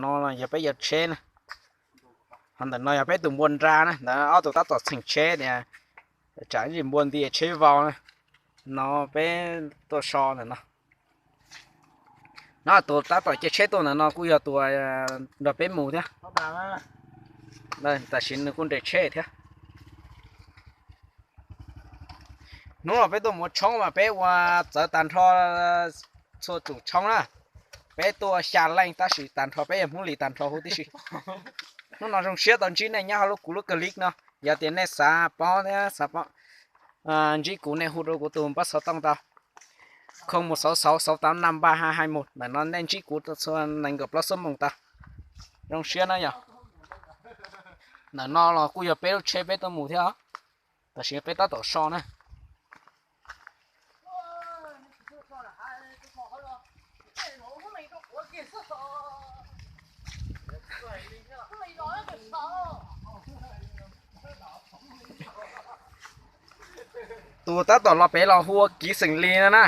No yog peb yog tsheb na. Ho ntawm no yog peb tus npua nra na, ntawd ob tug tab tom txheem tsheb tias tsam ib ntsis npua nti tsheb vau na. No peb tuaj so ntawm no. No tus tab tom caij tsheb tuaj ntawm no kuj yog tus nrog peb mus thiab. Tam sim nws kuj nres tsheb thiab. Hnub no peb tuaj mus ua tshoob mas peb ua txawv tag nrho txhua tus tshoob na. Peb tuaj xya leej tab sis tag nrho peb yog Hmoob Lis tag nrho huv tib si. Hnub no zoo siab tau ntsib nej nyob hauv lub kuv lub clip no. Yog tias nej xav paub thiab xav paub ntsib kuv nej hu rau kuv tus npawb xov tooj tau, không một sáu sáu sáu tám năm ba hai hai một. Ntawm no nej ntsib kuv txhua nees nkaum plaub xuab moos tau. Zoo siab na yog. Ntawm no los kuj yog peb lub tsheb peb tuaj mus thiab os. Tam sim peb tab tom so na. Tus tab tom los pem los hu ua Kiv Xeem Lis no na.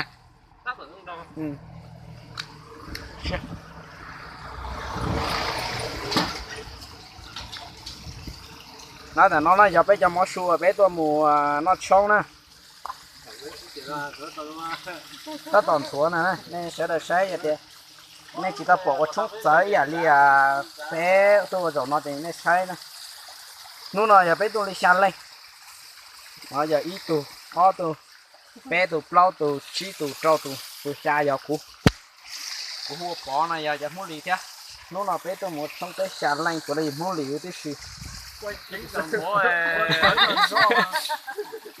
No tam no na yog peb cov mov su uas peb tuaj mus noj tshoob na. Tab tom nthuav na, nej sawv daws saib yog tias nej tsis tau pom ua tshoob txawv ib yam li peb tuaj ua zaum no ces nej saib na. Hnub no yog peb tuaj li xya leej. Yog ib tug, ob tug, peb tug, plaub tug, tsib tug, rau tug, tus xya yog kuv. Kuv hu ua Pov no yog cov Hmoob Lis thiab. Hnub no peb tuaj mus ua tshoob peb xya leej puav leej yog Hmoob Lis huv tib si.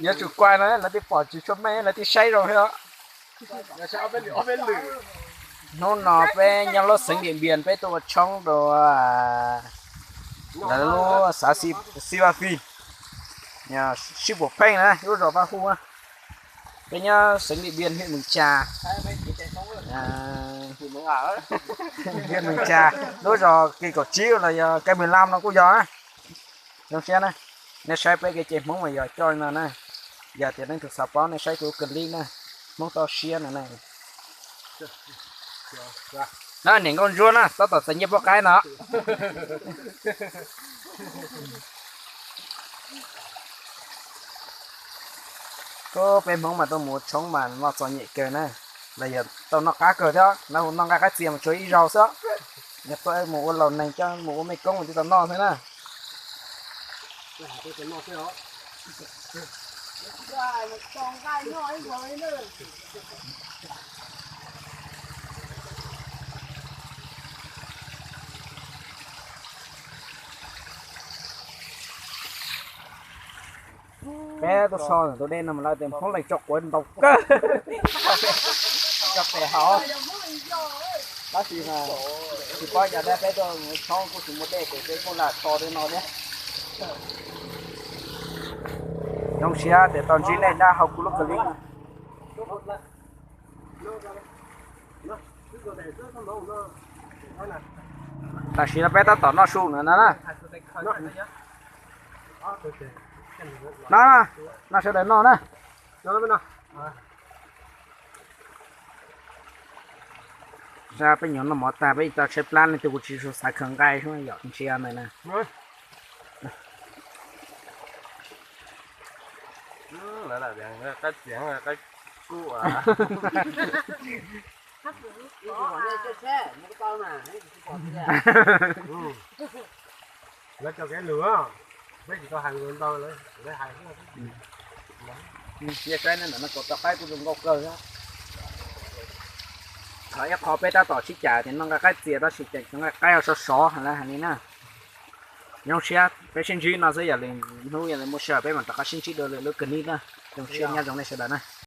Yuav tsum kuaj no lawv thiaj pom tsis tshua meej lawv thiaj saib zoo thiab. Hnub no peb nyob lub xeev Diam Npias peb tuaj ua tshoob rau lawv lub xav Xi Vaj Fij, Sib Puam Pheej na lub zos Vaj Huj. Peb nyob xeev Diam Npias hwj Meem Tsa, hwj Meem Tsa, lub zos Kis Kaum Tsib los yog Kais Mws Lam no kuj yog na. Zoo siab na, nej saib peb kev cai Hmoob mas yog coj no na. Yog tias leej twg xav paub nej saib kuv clip na, Hmoob toj siab no na. Na niam nkauj ntsuab na tab tom txais nyiaj poj qaib no. Peb Hmoob mas tuaj mus ua tshoob mas noj txom nyem kawg na. Los yog tau noj qab kawg thiab na, noj nqaij qaib txias mas tshuav ib zaug xwb. Yog tuaj mus ua laus neeg coj mus ua mej koob mas twb tau noj xwb na. Peb tuaj so ntawm tus dej no mas lawv tias Hmoob Leeg tso quav ntau kawg, tso pem hauv. Tab sis mas tsis paub cas thiab, peb tuaj mus tshoob kuj tsis muaj dej ces peb kuj lam so li no thiab. Zoo siab tias tau ntsib nej nyob hauv kuv lub clip no. Tam sim no peb tab tom noj su no na. No, no sawv daws noj na. Peb nyuam noj mov tag peb tau tshaib plab leej twg kuv tsis xav khaws nqaij yom, ntsia ntawm na. Lawv tso kev lus, peb tsis tau hais ntau, lawv hais. Cia saib na, ntawm no kaus tau qaib kuj zoo nkauj kawg thiab. Qhov ib qho peb tab tom sib cav tias noj nqaij qaib txias tab sis ces nqaij qaib sov sov lawv hais li na. Zoo siab peb sib ntsib no xwb, yog li hnub yog li muaj sij hawm peb mam rov qab sib ntsib dua lwm lub clip na. Zoo siab nyob zoo nej sawv daws na.